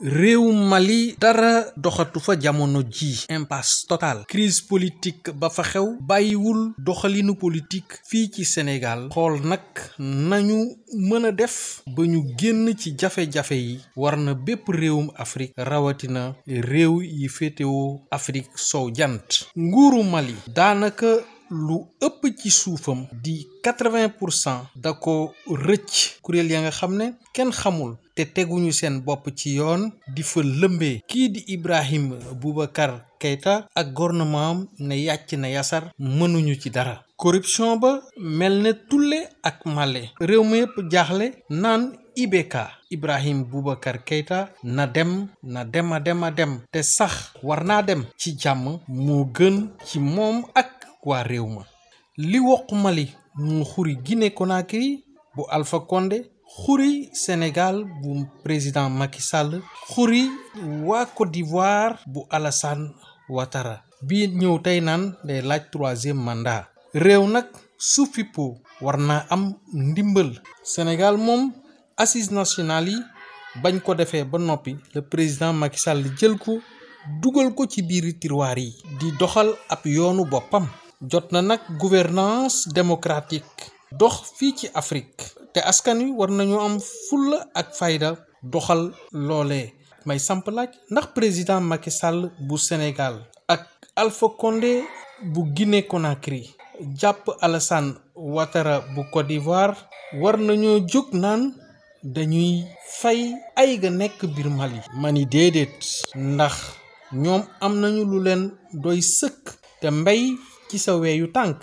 réew Mali dara doxatu fa jamono ji impasse totale crise politique ba fa xew bàyyiwul doxalinu politique fii ci Sénégal xool nag nañu mën a def ba ñu génn ci jafe-jafe yi war na bépp réewum Afrique rawatina réew yi féetewoo Afrique sow jant nguuru Mali daanaka lu ëpp ci suufam di 80% da ko rëcc kuréel ya nga xam ne kenn xamul te teguñu seen bopp ci yoon di fa lëmbee kii di Ibrahim Boubacar Keïta ak gouvernement ne yàcc na yasar mënuñu ci dara corruption ba mel ne tulle ak male réew ma yépp jaaxle naan IBK Ibrahim Boubacar Keïta na dem te sax war naa dem ci jàmm moo gën ci moom ak waa réew ma li woq Mali mu xuri Guinée Conakry bu Alpha Condé xuri Sénégal bu président Macky Sall xuri waa Côte d'Ivoire bu Alassane Ouattara bi ñëw tey naan day laaj 3e mandat réew nag su fippo war naa am ndimbal Sénégal moom assises nationales yi bañ ko defee ba noppi le président Macky Sall jël ko dugal ko ci biir tiroir yi di doxal ab yoonu boppam jot na nag gouvernance démocratique dox fii ci Afrique te askan wi war nañu am fulla ak fayda doxal loolee may samp laaj ndax président Macky Sall bu Sénégal ak Alpha Condé bu Guinée Conakry jàpp Alassane Ouattara bu Côte d'Ivoire war nañoo jóg naan dañuy fay ay ga nekk biir Mali mani déedéet ndax ñoom am nañu lu leen doy sëkk te mbay ci sa weeyu tànk